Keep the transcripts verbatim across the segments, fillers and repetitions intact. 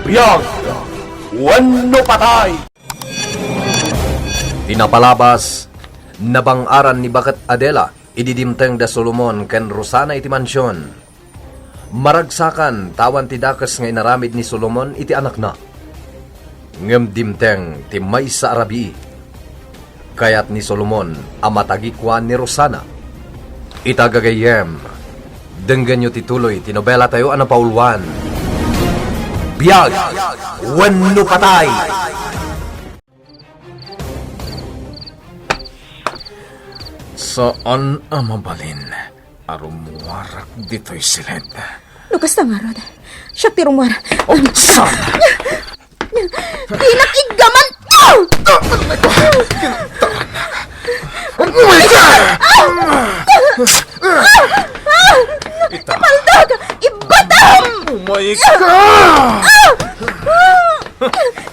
Biag wenno patay! Ti napalabas, nabang-aran ni Baket Adela idi dimteng da Solomon ken Rosana iti mansion. Maragsakan ta awan ti dakes nga inaramid ni Solomon iti anakna. Ngem dimteng ti maysa a rabii. Kayat ni Solomon a matagikuan ni Rosana. Ita gagayyem, denggenyo ti tuloy ti nobelatayo a napauluan, Biag wenno Patay! Saan a mabalin a rummuarak ditoy siled. No kasta ngarud, siak ti rummuar. Oh, saan? Dinak iggaman! Kinatarannak. Umayka! Ita. Paldag! Ibatam! Umayka!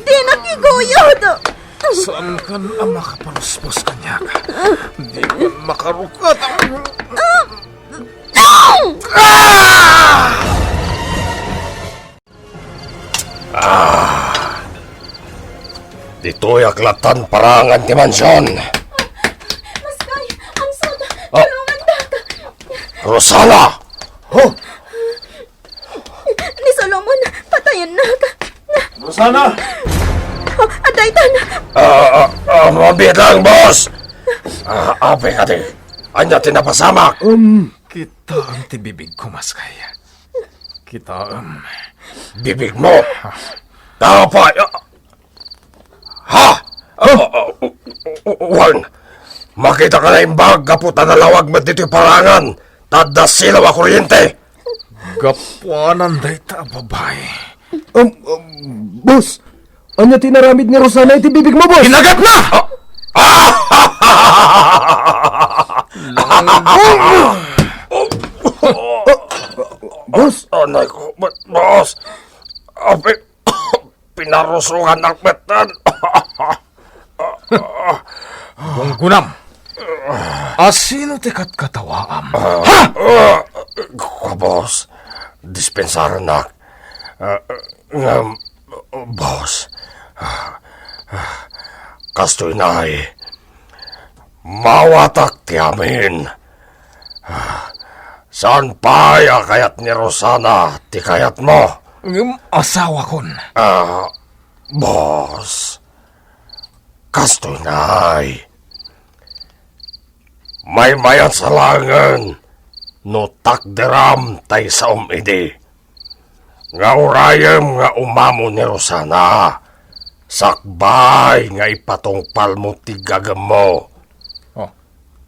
Dinak iguyod! Saankan a makapaluspos kaniak? Dikan makarukat. Ah! Ditoyak lattan parangan ti mansion. Maskay, Amsot, Oh. Tulongandaka. Rosana! Oh! Ni Solomon, patayennaka. Rosana! Oh, adda itan. Ah, ah, ah, mabiit lang, boss! Ah, apay kadi? Ania ti napasamak? Um, Kitaem ti bibigko, Maskay. Kitaem. Bibigmo? Apay? Ha? Ah, ah, u-, u-, u-, wen, makitaka naimbag gapu ta nalawag met ditoy parangan, ta adda silaw a kuryente. Gapuanan dayta a babai. Um, um, boss, ania ti inaramid ni Rosana iti bibigmo, boss? Kinagatna! Ah! Ah! Langgong! Boss! Anay ko, boss! Abi, pinarusukan ang metan. Gunggunam! Asino ti katkatawaam? Ah, ha? Ah, boss, dispensaranak. Ah, ngem, boss, ah, kastoy nay, mawatak ti amin. Ah, saan pay a kayat ni Rosana ti kayatmo? Ngem asawakon. Ah, boss, kastoy nay. Maymayatsa laengen no takderam tay saom idi. Nga urayem nga umamo ni Rosana, sakbay nga ipatungpalmo ti gagemmo. Oh.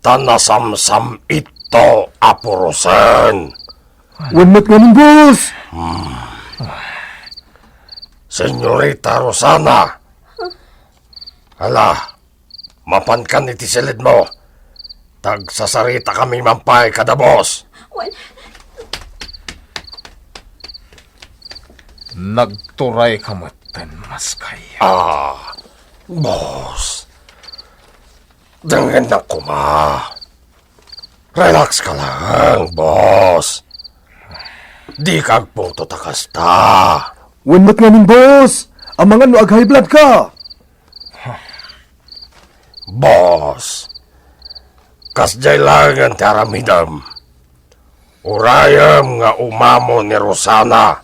Ta nasamsam-itto a purosen. Wen met ngamin, boss! Hmm. Senyorita Rosana, ala, mapankan iti siledmo. Tagsasaritakami man pay kada boss. Wen. Nagturayka metten, Maskay. Ah, boss. Dengngennak koma. Relax ka lang, boss. Dika agpungtot a kasta. Wen met ngamin, boss. Amangan no ag-high blood ka. Boss, kasdiay laengen ti aramidem. Urayem nga umamo ni Rosana,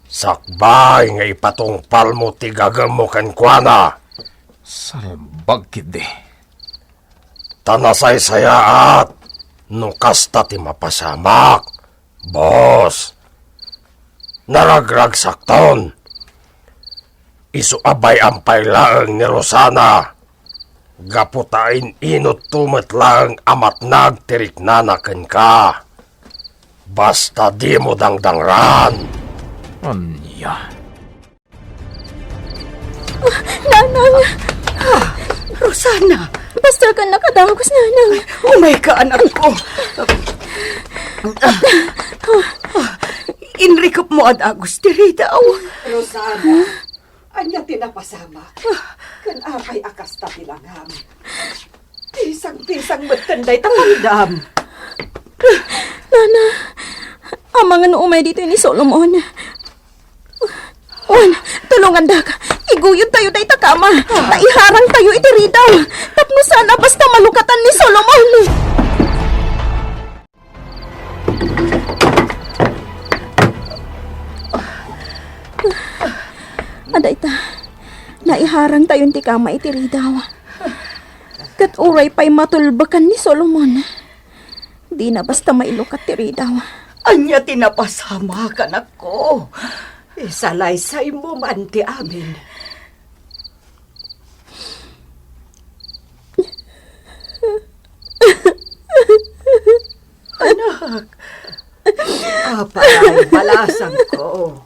sakbay nga ipatungpalmo ti gagemmo kenkuana. Salbag ketdi. Ta nasaysayaat no kasta ti mapasamak. Boss, naragragsakton. Isu a bay-am pay laeng ni Rosana, gapu ta in-inutto met laeng a matnag ti riknana kenka. Basta dimo dangdangran. Ania? Nanang! Ah, Rosana! Basta ka nakadagus, Nanang. Umayka, anakko. Inrikupmo a dagus ti ridaw. Rosana, ania ti napasamak? Ken apay a kasta ti langam? Pisang-pisang metten dayta pandam. Nana, amangan no umay ditoy ni Solomon. Wen, tulongandak. Iguyodtayo dayta kama. Ta iharangtayo iti ridaw. Tapno saan a basta malukatan ni Solomon. Adayta, naiharangtayon ti kama iti ridaw. Ket uray pay matulbekan ni Solomon, dina basta mailukat ti ridaw. Ania ti napasamak, anakko? Isalaysaymo man ti amin. Anak, apay balasangko?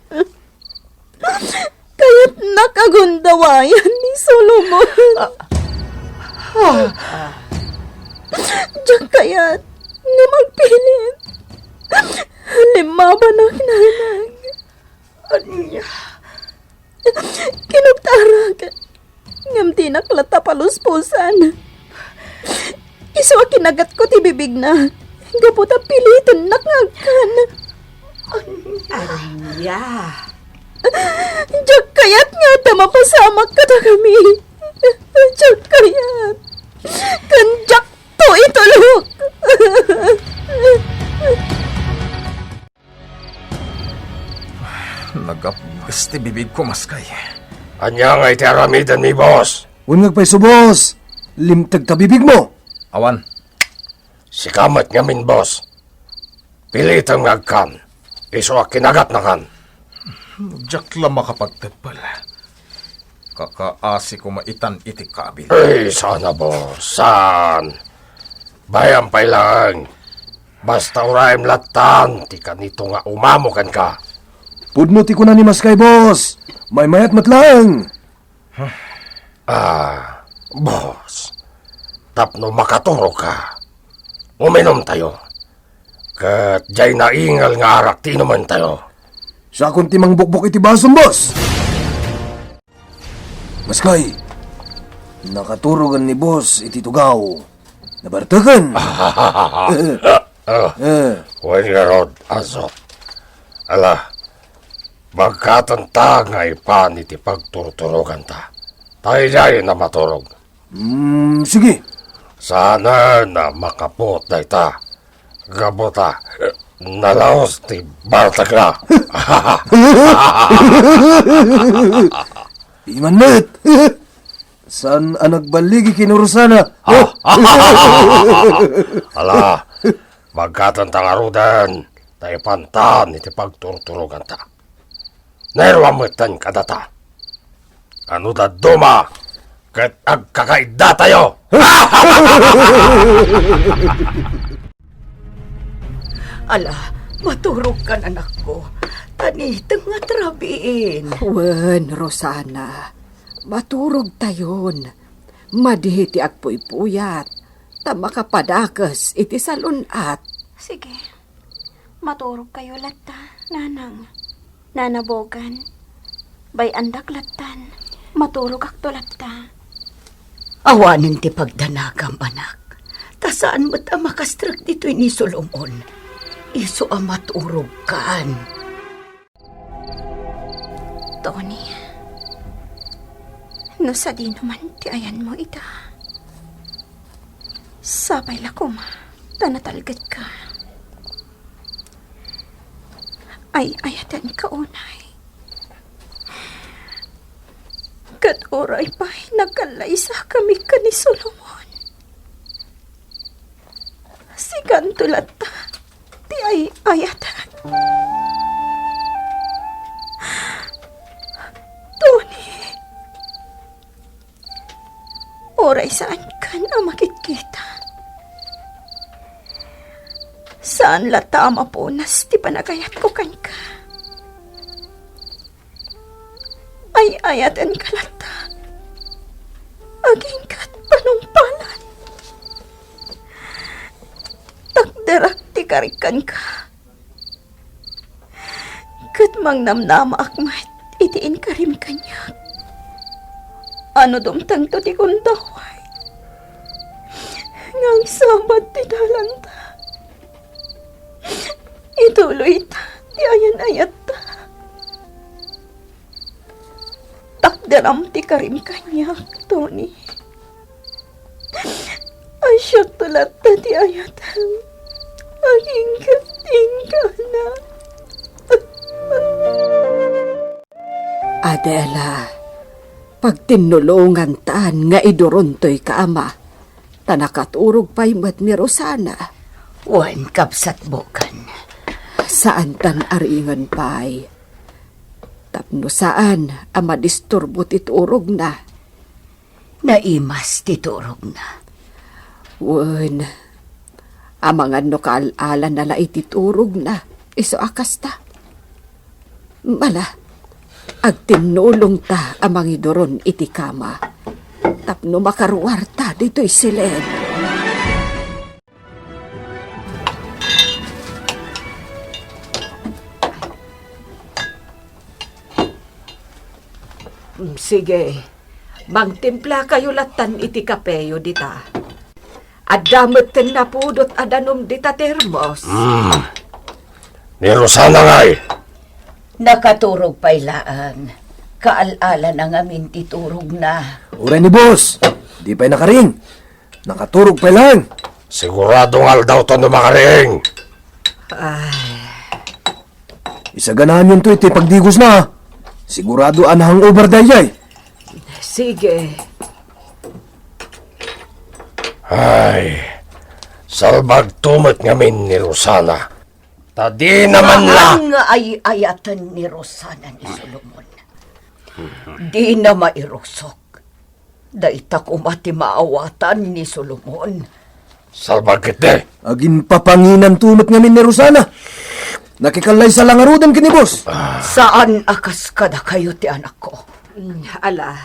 Kayatnak a gundawayan ni Solomon. Ah, ah. Diak kayat nga magpilit. Limmabanak, nanang. Ania? Kinugtarak, ngem dinak latta palusposan. Isu a kinagatko ti bibigna, gapu ta pilitennak nga agkan. Ania? Diak kayat nga adda mapasamak kadakami. Diak kayat. Ken diakto itulok. Nagapges ti bibigko, maskay. Ania ngay ti aramidenmi, boss? Wen nga agpayso, boss. Limteg ta bibigmo. Awan. Sika met ngamin, boss. Pilitem nga agkan. Isu a kinagatnakan. Diak la makapagteppel. Kakaasi koma itan iti kabil. Ay, saan a, boss. Saan? Bayam pay laeng. Basta urayem lattan ti kanito nga umamo kenka. Pudno ti kuna ni maskay, boss. Maymayat met laeng. Ah, boss. Tapno makaturogka, uminumtayo. Ket diay naingel nga arak ti inumentayo. Sakon ti mangbukbok iti basom, boss. Maskay, nakaturogen ni boss iti tugaw. Nabarteken. Ah, eh, wen ngarud, aso. Ala, magkatenta nga ipan iti pagturturoganta. Ta idiay na maturog. Mm, sige. Saanen a makapuot dayta. Gapu ta nalaos ti bartekna. Iman met. Saan a nagballigi ken ni Rosana. Ala, magkatenta ngaruden ta ipantan iti pagturturoganta. Nairwam metten kadata. Ano dadduma ket agkakaiddatayo? Ala, maturogkan, anakko. Taniteng nga trabiin. Wen, Rosana, maturogtayon. Madi ti agpuypuyat, ta makapadakes iti salun-at. Sige. Maturogkayo latta, nanang. Nana Bogan, bay-andak lattan. Maturogakto latta. Awanen ti pagdanagam, anak. Ta saan met a makastrek ditoy ni Solomon. Isu a maturogkan. Tony, no sadino man ti ayanmo ita, sapay la koma ta natalgetka. Ay-ayatenka unay. Ket uray pay nagkallaysakami ken ni Solomon, sikanto latta ti ay-ayatek. Tony, uray saankan a makitkita, saan latta a mapunas ti panagayatko kenka. Ay-ayatenka latta. Agingkat panungpalan. Takderak ti karik kenka. Ket mangnamnamaak met iti inkarim kaniak. Ano dumtengto ti gundaway nga agsabat ti dalanta. Ituloyta ti ayan-ayatta. Aram ti karim kaniak, Tony. Ay, siakto latta ti ayatem. Aginggatingka, anak. Adela, pagtinnulongantan nga iduron toy kama, ta nakaturog pay met ni Rosana. Wen, kabsat, buken. Saantan a ringen pay. Tapno saan a madisturbo ti turogna. Naimas ti turogna. Wen, amangan no kaal-alana la iti turogna, isu a kasta. Ala, agtinnulongta a mangiduron iti kama, tapno makaruarta ditoy siled. Mm, sige. Mangtimplakayo lattan iti kapeyo dita. Adda metten napudot a danum dita termos. Mm. Ni Rosana ngay? Nakaturog pay laeng. Kaal-alana ngamin ti turogna. Uray ni boss, di pay nakaring. Nakaturog pay laeng. Sigurado nga aldawto no makariing. Ay. Isaganaanyon to iti pagdigosna, ha? Sigurado a na-hangover daydiay. Sige. Ay, salbagto met ngamin ni Rosana. Ta di naman la. Saan nga ay-ayaten ni Rosana ni Solomon? Dina mairusok. Dayta koma ti maawatan ni Solomon. Salbag ketdi. Aginpapanginanto met ngamin ni Rosana. Nakikallaysa la ngaruden ken ni boss. Saan a kas kadakayo ti anakko? Mm, ala,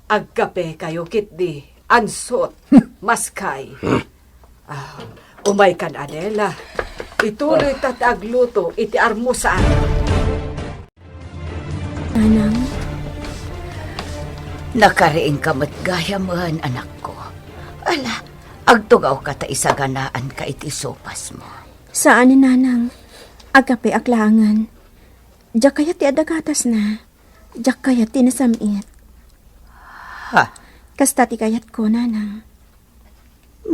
agkapekayo ketdi. Ansot, maskay. Ah, umaykan, Adela. Ituloyta ti agluto iti armusan. Nanang. Nakariingka met gayamen, anakko. Ala, agtugawka ta isaganaanka iti sopasmo. Saan, Nanang. Agkapeak laengen. Diak kayat ti adda gatasna. Diak kayat ti nasam-it. Ha? Kasta ti kayatko, Nanang.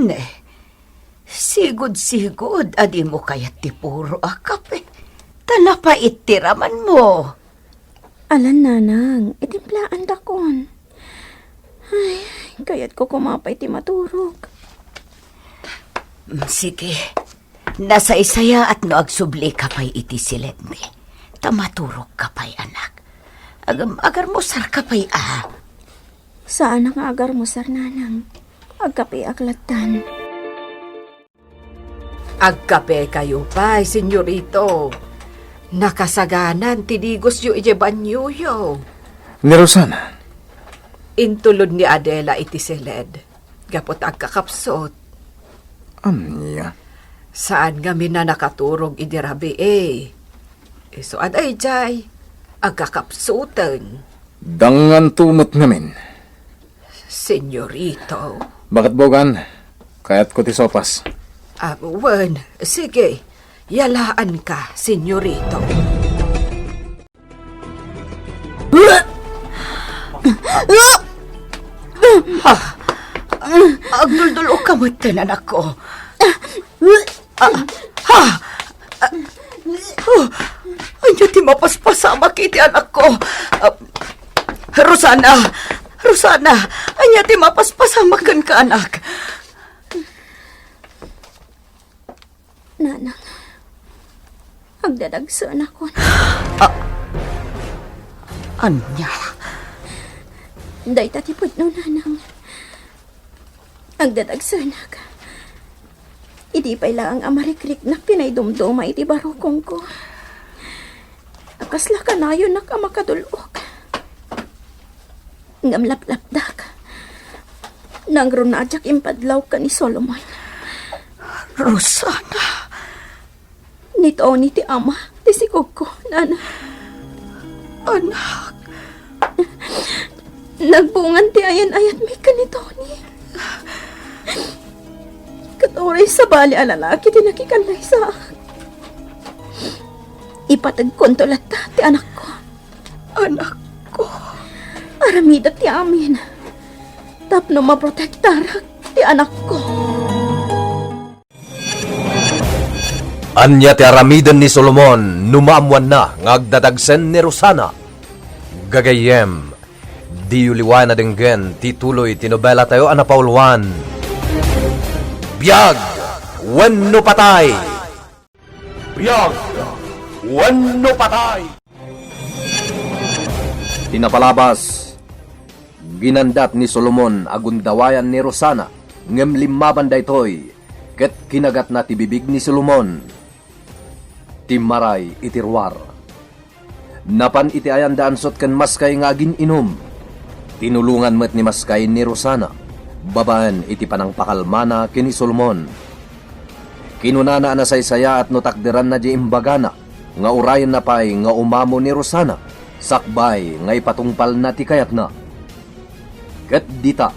Ne, sigud-sigud a dimo kayat ti puro a kape. Ta napait ti ramanmo. Alan, Nanang, itimplaandakon. Ay, kayatko koma pay ti maturog. Mm, sige. Nasaysayaat no agsublika pay iti siledmi. Ta maturogka pay, anak. Agam-, agarmusarka pay, a. Saan nga agarmusar, Nanang. Agkapeak lattan. Agkapekayo pay, senyorito. Nakasaganan ti digosyo idiay banioyo. Ni Rosana. Intulod ni Adela iti siled. Gapu ta agkakapsut. Ania? Saan ngamin a nakaturog idi rabii. Isu a daydiay, agkakapsuten. Dangnganto met ngamin. Senyorito. Baket bugan, kayatko ti sopas. Ah, wen, sige. Yalaanka, senyorito. Ha? Agduldul-okka metten, anakko. Ah, ha? Ah, oh, ania ti mapaspasamak iti anakko? Ah, Rosana! Rosana! Ania ti mapaspasamak kenka, anak? Nanang, agdadagsenakon. Ah, ania? Dayta ti pudno, Nanang. Agdadagsenak. Idi pay laeng a marikriknak ti naidumduma iti barukongko. A kasla kanayonak a makadul-ok. Ngem laplapdak. Nangruna a diak impadlaw ken ni Solomon. Rosana. Ni Tony ti ama ti sikogko, Nana. Anak. Nagbungan ti ayan-ayatmi ken ni Tony. Ket uray sabali a lalaki ti nakikallaysaak. Ipategkonto latta ti anakko. Anakko. Aramidek ti amin tapno maprotektarak ti anakko. Ania ti aramiden ni Solomon no maammoanna nga agdadagsen ni Rosana? Gagayyem, diyo liwayan a denggen ti tuloy ti nobelatayo a napauluan, Biag wenno Patay! Biag wenno Patay! Ti napalabas, ginandat ni Solomon a gundawayan ni Rosana, ngem limmaban daytoy, ket kinagatna ti bibig ni Solomon. Timmaray iti ruar. Napan iti ayanda ansot ken Maskay nga agin-inum, tinulongan met ni Maskay ni Rosana babaen iti panangpakalmana ken ni Solomon. Kinunana a nasaysayaat no takderanna diay imbagana nga urayenna pay nga umamo ni Rosana sakbay nga ipatungpalna ti kayatna. Ket dita,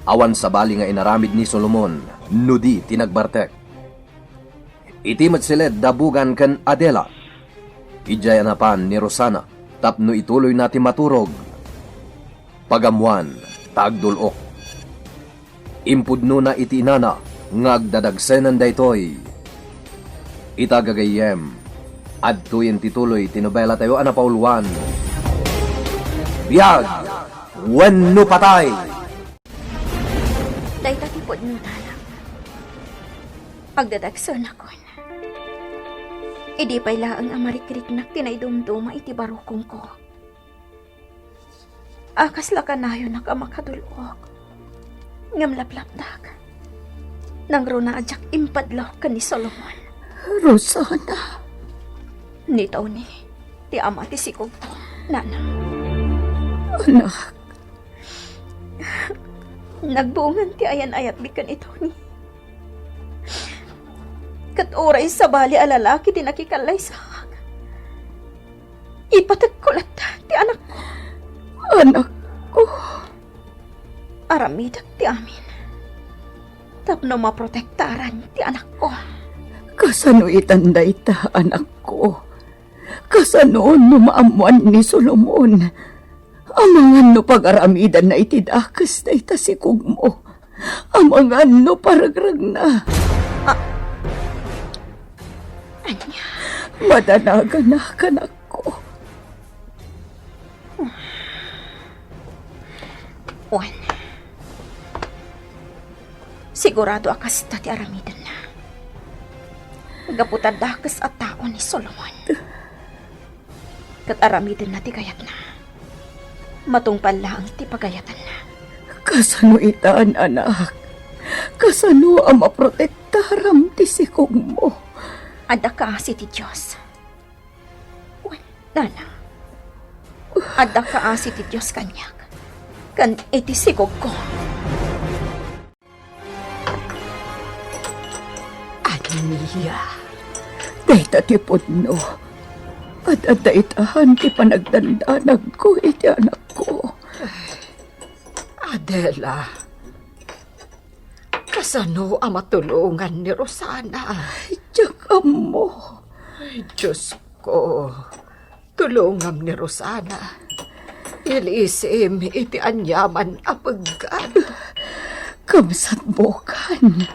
awan sabali nga inaramid ni Solomon no di ti nagbartek. Iti met siled da Bugan ken Adela, idiay a napan ni Rosana tapno ituloyna ti maturog. Pagammoan ta agdul-ok. Impudnona iti inana nga agdadagsenen daytoy. Ita gagayyem, adtoyen ti tuloy ti nobelatayo a napauluan, Biag wenno Patay! Dayta ti pudno, nanang. Agdadagsenakon. Idi pay laeng a marikriknak ti naidumduma iti barukongko, a kasla kanayonak a makadul-ok. Ngem laplaptak, nangruna a diak impadlok ken ni Solomon. Rosana. Ni Tony, ti ama ti sikogko, nanang. Anak. Nagbungan ti ayan-ayatmi ken ni Tony. Ket uray sabali a lalaki ti nakikallaysaak, ipategko latta ti anakko. Anakko. Aramidek ti amin tapno maprotektaran ti anakko. Kasano itan dayta, anakko? Kasano no maammoan ni Solomon? Amangan no pagaramidanna iti dakes dayta sikogmo. Amangan no paregrengna. A-, ania? Madanaganak, anakko. Wen, sigurado a kasta ti aramidenna. Gapu ta dakes a tao ni Solomon. Ket aramidenna ti kayatna. Matungpal laeng ti pagayatanna. Kasano itan, anak? Kasano a maprotektaram ti sikogmo? Adda kaasi ti Dios. Wen, nana, adda kaasi ti Dios kaniak, ken iti sigogko. Ania, dayta ti pudno. Adda daytan ti panagdandanagko iti anakko. Adela, kasano a matulongan ni Rosana? Diak ammo. Ay, Diosko, tulongam ni Rosana. Ilisim iti aniaman a peggad. Kabsat, Bugan.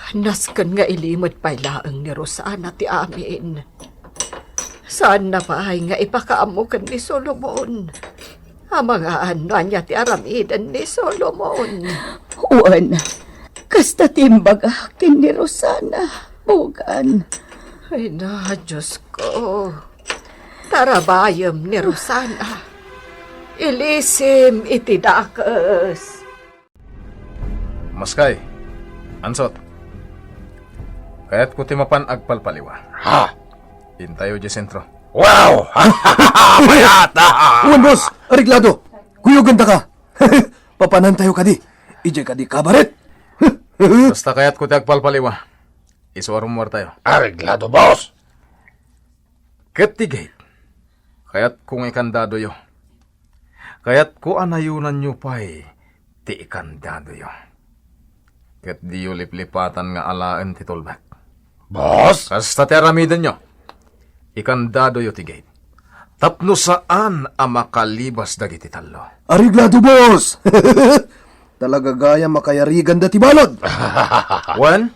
Nasken nga ilimed pay laeng ni Rosana ti amin. Saanna pay nga ipakaammo ken ni Solomon. Amangan no ania ti aramiden ni Solomon. Wen, kasta ti imbagak ken ni Rosana, Bugan. Ay na, Diosko. Tarabayem ni Rosana. Ilisim iti dakes. Maskay, ansot. Kayatko ti mapan agpalpaliwa. Ha? Intayo di sentro. Wow! Mayata! Wen, boss! Areglado! Kuyogan ta ka! Papanantayo kadi. Idiay kadi kabaret! Basta kayatko ti agpalpaliwa. Isu a rummuartayo. Areglado, boss! Ket ti gate, kayatko nga ikandadoyo. Kayatko a nayonanyo pay ti ikandadoyo. Ket diyo liplipatan nga alaen ti tulbek. Boss? Kasta ti aramidenyo. Ikandadoyo ti gate. Tapno saan a makalibas dagiti tallo. Ariglado, boss! Talaga gayam a kayariganda ti balud. Wen,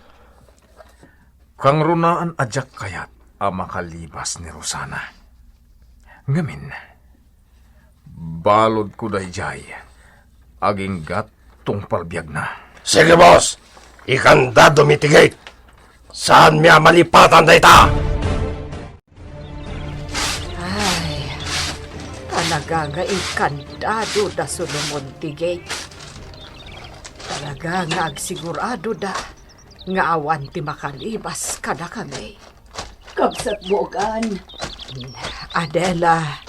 kangrunaan a diak kayat a makalibas ni Rosana. Ngamin, baludko daydiay. Aginggat tungpal biagna. Sige, boss! Ikandado mi ti gate! Saanmi a malipatan dayta! Ay, talaga nga ikandado da Solomon ti gate. Talaga nga agsigurado da nga awan ti makalibas kadakami. Kabsat Bogan. Adela.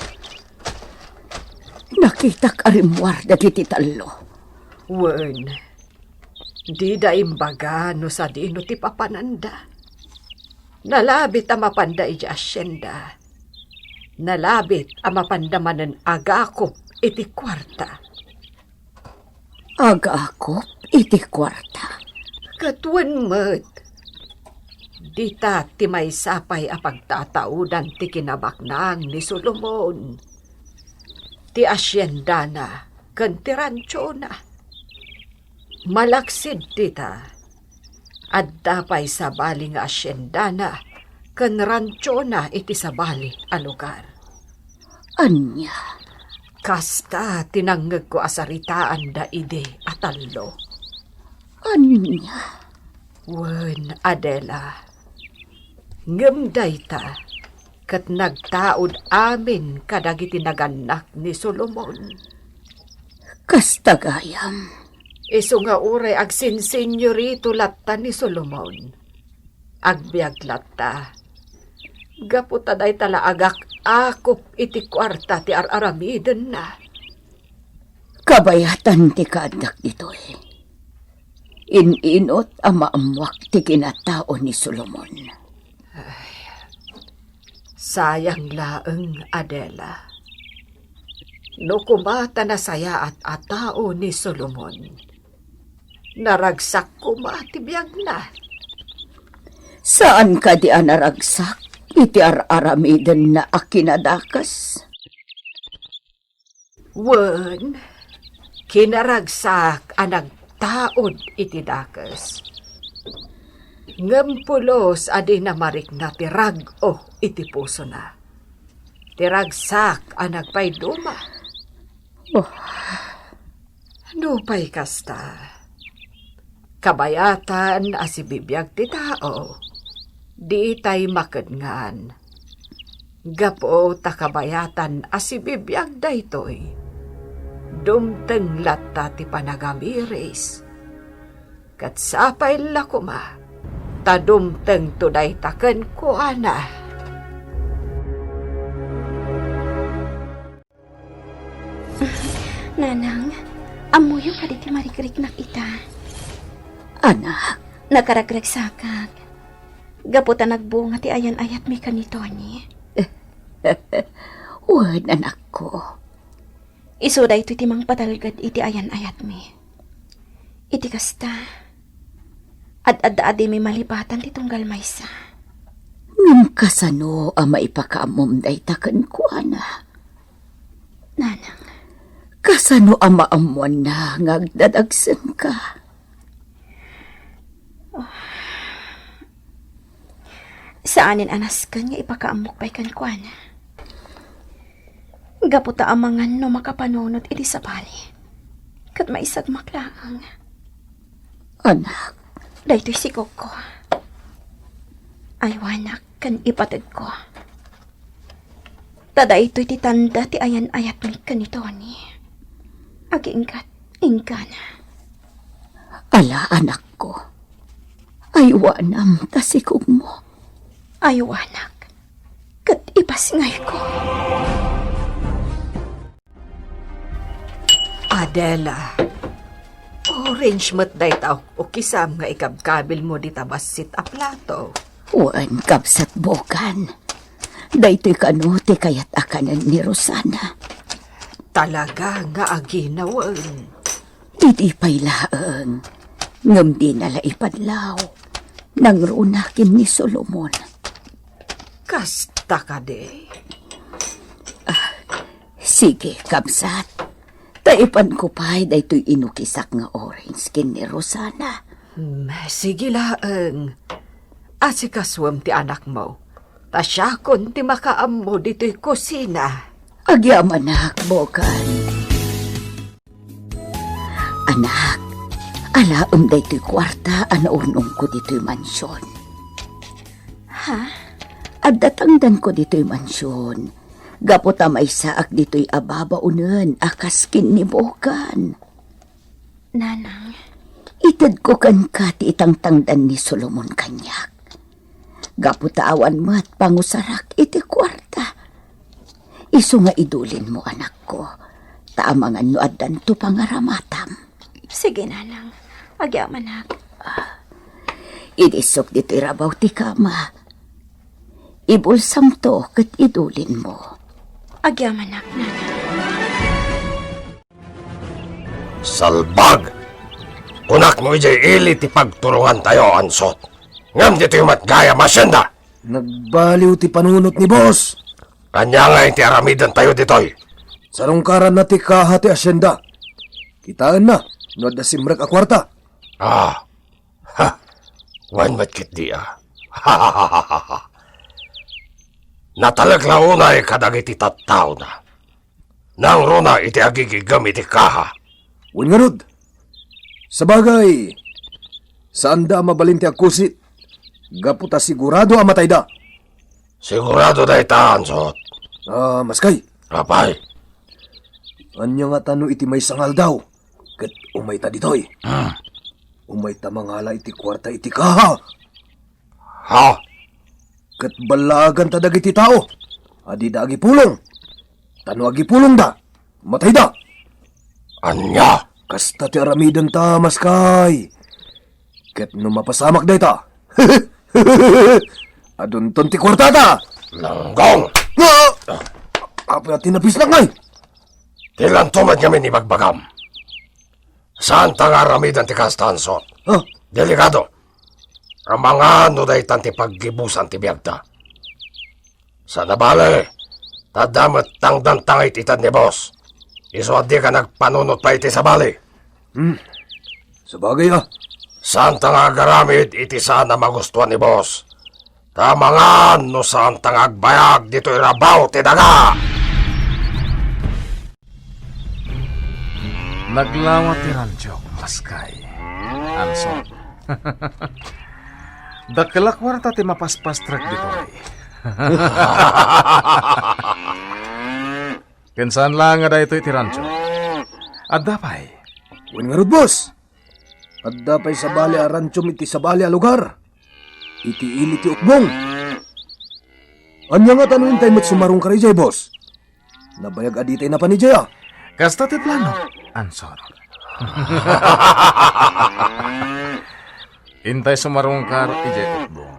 Nakitak a rimmuar dagiti tallo. Wen, dida imbaga no sadino ti papananda. Nalabit a mapanda iti asienda. Nalabit a mapanda manen agakop iti kuarta. Agakop iti kuarta. Ket wen met, dita ti maysa pay a pagtataudan ti kinabaknang ni Solomon, ti asiendana ken ti ranchona. Malaksid dita, adda pay sabali nga asiendana ken ranchona iti sabali a lugar. Ania? Kasta ti nangngegko a saritaanda idi a tallo. Ania? Wen, Adela. Ngem dayta ket nagtaud amin kadagiti nagannak ni Solomon. Kasta gayam. Isu nga uray agsinsinyorito latta ni Solomon. Agbiag latta. Gapu ta dayta la agak-akop iti kuarta ti ar-aramidenna. Kabayatan ti kaaddak ditoy. In-inut a maammuak ti kinatao ni Solomon. Ay, sayang laeng, Adela. No kuma ta nasayaat a tao ni Solomon, naragsak koma ti biagna. Saan kadi a naragsak iti ar-aramidenna a kinadakes? Wen, kinaragsak a nagtaud iti dakes. Ngem pulos a dina marikna ti rag-o iti pusona. Ti ragsak a nagpayduma. Oh. Nupay kasta, kabayatan a sibibiag ti tao, ditay makedngan. Gapu ta kabayatan a sibibiag daytoy, dumteng latta ti panagamiris. Ket sapay la koma ta dumtengto dayta kenkuana. Nanang, ammoyo kadi ti marigriknak ita? Anak. Nakaragragsakak. Gapu ta nagbunga ti ayan-ayatmi ken ni Tony. Wen, anakko. Isu daytoy ti mangpatalged iti ayan-ayatmi. Iti kasta, ad-adda a dimi malipatan ti tunggal maysa. Ngem kasano a maipakaammom dayta kenkuana? Nanang. Kasano a maammoanna nga agdadagsenka? Saanen a nasken nga ipakaammok pay kenkuana. Gapu ta amangan no makapanunot iti sabali, ket maisagmak laeng. Anak. Daytoy sikogko. Aywanak ken ipategko. Ta daytoy ti tanda ti ayan-ayatmi ken ni Tony. Aginggat inggana. Ala, anakko. Aywanam ta sikogmo. Aywanak. Ket ipasngayko. Adela, orange met dayta ukukisam nga ikabkabilmo dita bassit a plato. Wen, kabsat Bogan. Daytoy kano ti kayat a kanen ni Rosana. Talaga nga aginawen. Idi pay laeng, ngem dina la ipadlaw. Nangruna ken ni Solomon. Kasta kadi? Sige, kabsat. Taipanko pay daytoy inukisak nga orange ken ni Rosana. Hmm, sige laeng. Asikasuem ti anakmo. Ta siakon ti makaammo ditoy kusina. Agyamanak, Bokan. Anak, alaem daytoy kuarta a naurnongko ditoy mansion. Ha? Adda tangdanko ditoy mansion. Gapu ta maysaak ditoy a babaonen a kas ken ni Bokan. Nanang. Itedko kenka ti itangtangdan ni Solomon kaniak. Gapu ta awan met pangusarak iti kuarta. Isu nga idulinmo, anakko, ta amangan no addanto pangaramatam. Sige, Nanang. Agyamanak. Idisok ditoy rabaw ti kama. Ibulsamto ket idulinmo. Agyamanak, Nanang. Salbag! Kunak no idiay ili ti pagturongantayo, Ansot. Ngem ditoy met gayam a asienda. Nagbaliw ti panunot ni boss. Ania ngay ti aramidentayo ditoy? Sarungkaranna ti kaha ti asienda. Kitaenna no adda simrek a kuarta. Ah, ha, wen met ketdi a. Natalek la unay kadagiti tattaona. Nangruna iti agigigem iti kaha. Wen ngarud, sabagay, saanda a mabalin ti agkusit, gapu ta sigurado a matayda. Sigurado dayta, Ansot. Ah, maskay. Apay? Ania ngata no iti maysa nga aldaw, ket umayta ditoy? Hmm. Umayta mangala iti kuarta iti kaha. Ha? Ket ballaaganta dagiti tao a dida agipulong. Ta no agipulongda, matayda. Ania? Kasta ti aramidenta, maskay. Ket no mapasamak dayta, adunton ti kuartata. Langgong! Ah! Apay a tinapisnak ngay? Dilanto met ngamin ibagbagam. Saanta nga aramiden ti kasta, Ansot. Ah. Delikado. Amangan no daytan ti paggibusan ti biagta. Saan a bale, ta adda met tangdanta nga it-ited ni boss. Isu a dika nagpanunot pay iti sabali. Hmm. Sabagay a. Saanta nga agaramid iti saan a magustuan ni boss. Ta amangan no saanta nga agbayag ditoy rabaw ti daga. Naglawa ti rancho, maskay. Ansot. Dakkel a kuarta ti mapaspastrek ditoy. Ken saan laeng a daytoy ti rancho. Adda pay. Wen ngarud, boss. Adda pay sabali a ranchom iti sabali a lugar. Iti ili ti Ukbong. Ania ngata no intay met sumarungkar idiay, boss? Nabayag a ditay napan idiay, a. Kasta ti plano, Ansot. Intay sumarungkar idiay Ukbong.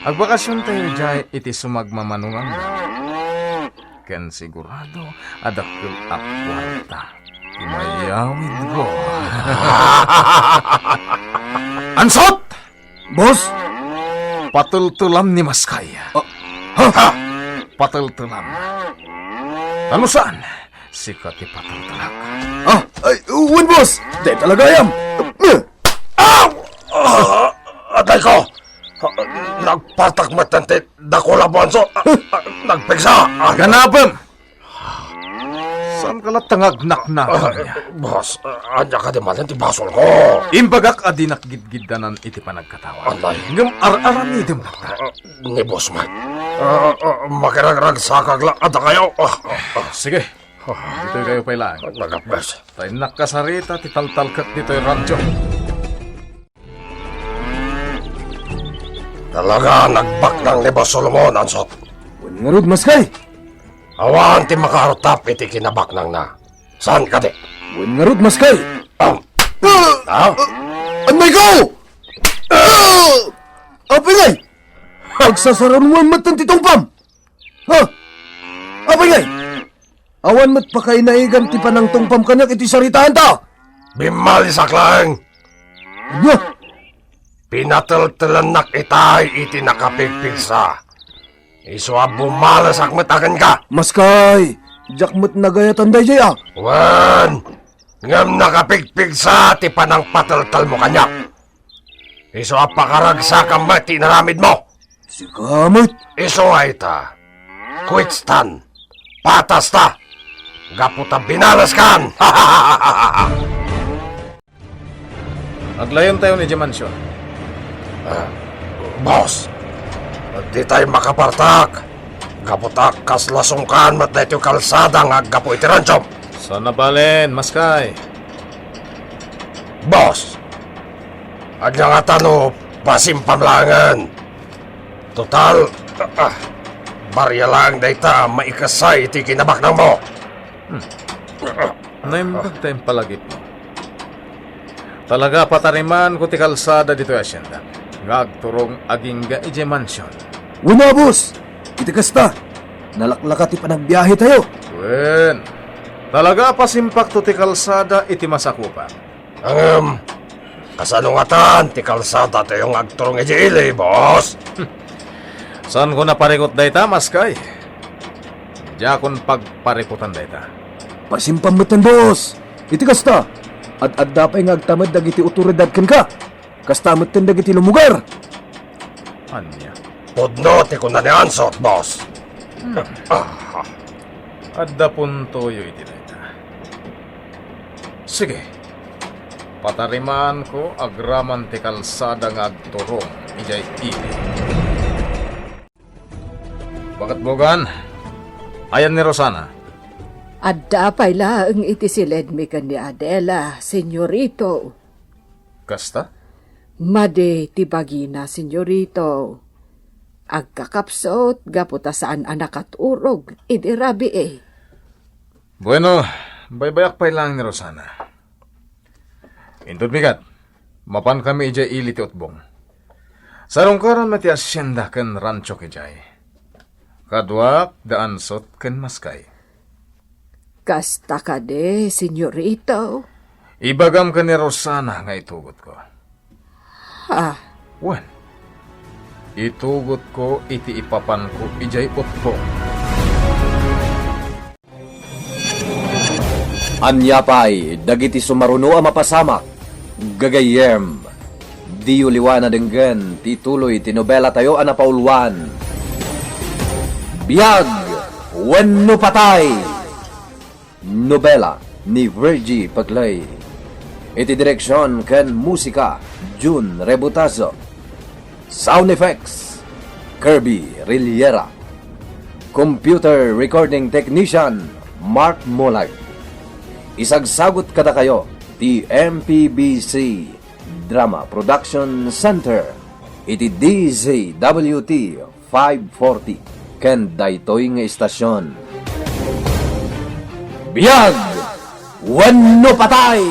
Agbakasiontayo idiay iti sumagmamano nga aldaw. Ken sigurado a dakkel a kuarta ti mayawidko. Ansot! Boss? Pateltelam ni maskay. Ah, ha? Ha? Pateltelam. Ta no saan, sika ti pateltelak. Ah, ay, wen, boss. Dayta la gayam. Aw! Ah, atay ko! Nagpartak met ti dakkel a buanso. Ah, ah, nagpigsa. Ah. Ganapem! Saan ka latta nga agnaknaka? Ah, boss, ah, ania kadi manen ti basolko? Imbagak a dinak gidgiddanan iti panagkatawa. Anay. Ngem ar-aramidem latta. Ah, ni boss met. Ah, ah, makiragragsakak la a dakayo. Ah, ah, ah. Sige. Ditoy kayo pay laeng. Nagapbes. Ta innak kasarita ti taltalkek ditoy radyo. Talaga, nagbaknang ni Boss Solomon, Ansot. Wen ngarud, maskay. Awan ti makaartap iti kinabaknangna. Saan kadi? Wen ngarud, maskay. Ah. Ah? Ah! Anay ko! Ah! Apay ngay! Agsasaranuan met ti tungpam! Ha? Apay ngay? Awan met pakainaigam ti panangtungpam kaniak iti saritaanta. Bimmalisak laeng. Ania? Pinateltelennak itay iti nakapigpigsa. Isu a bumalesak met a kenka. Maskay, Diak met nagayatan daydiay a. Wen, ngem nakapigpigsa ti panangpateltelmo kaniak. Isu a pakaragsakam met ti inaramidmo. Sika met. Isu nga ita, kuitstan, patasta, gapu ta binalaskan. Aglayontayon idiay mansion. Ah, boss, ditay makapartak. Gapu ta kasla sungkan met daytoy kalsada nga aggapu iti ransom. Saan a balen, maskay. Boss, ania ngata no pasimpam laengen? Total, ah, barya laeng dayta maikasay iti kinabaknangmo. Hmm. Naimbag ta impalagipmo. Talaga, patarimanko ti kalsada ditoy asienda nga agturong agingga idiay mansion. Wen a, boss! Iti kasta, nalaklaka ti panagbiahetayo. Wen, talaga, pasimpakto ti kalsada iti masakupan. Ngem, kasano ngatan ti kalsadatayo nga agturong idiay ili, boss? Saanko naparikut dayta, maskay. Diakon pagparikutan dayta. Pasimpam metten, boss. Iti kasta, ad-adda pay nga agtamed dagiti otoridad kenka. Kasta metten dagiti lumugar. Ania? Pudno ti kuna ni Ansot, boss. Hmm. Ah. Adda puntoyo iti dayta. Sige. Patarimanko agraman ti kalsada nga agturong idiay ili. Bakit, Bogan? Ayan ni Rosana? Adda pay laeng iti siledmi ken ni Adela, senyorito. Kasta? Madi ti bagina, senyorito. Agkakapsut gapu ta saan a nakaturog idi rabii. Bueno, baybayak pay laeng ni Rosana. Inton bigat, mapankami idiay ili ti utbong. Sarungkaran met ti asienda ken rancho idiay. Kaduak da Ansot ken Maskay. Kasta kadi, senyorito? Ibagam ken ni Rosana nga itugotko. Ha? Wen, itugotko iti ipapanko idiay utbong. Ania pay dagiti sumaruno a mapasamak, gagayyem? Diyo liwan a denggen ti ituloy ti nobelatayo a napauluan, Biag wenno Patay! Nobela ni Virgie Paclay. Iti direksion ken musika, Jun Rebutazo. Sound effects, Kirby Rillera. Computer recording technician, Mark Molag. Isagsagut kadakayo ti M P B C Drama Production Center iti D Z W T five forty ken daytoy nga istasion. Biag wenno patay!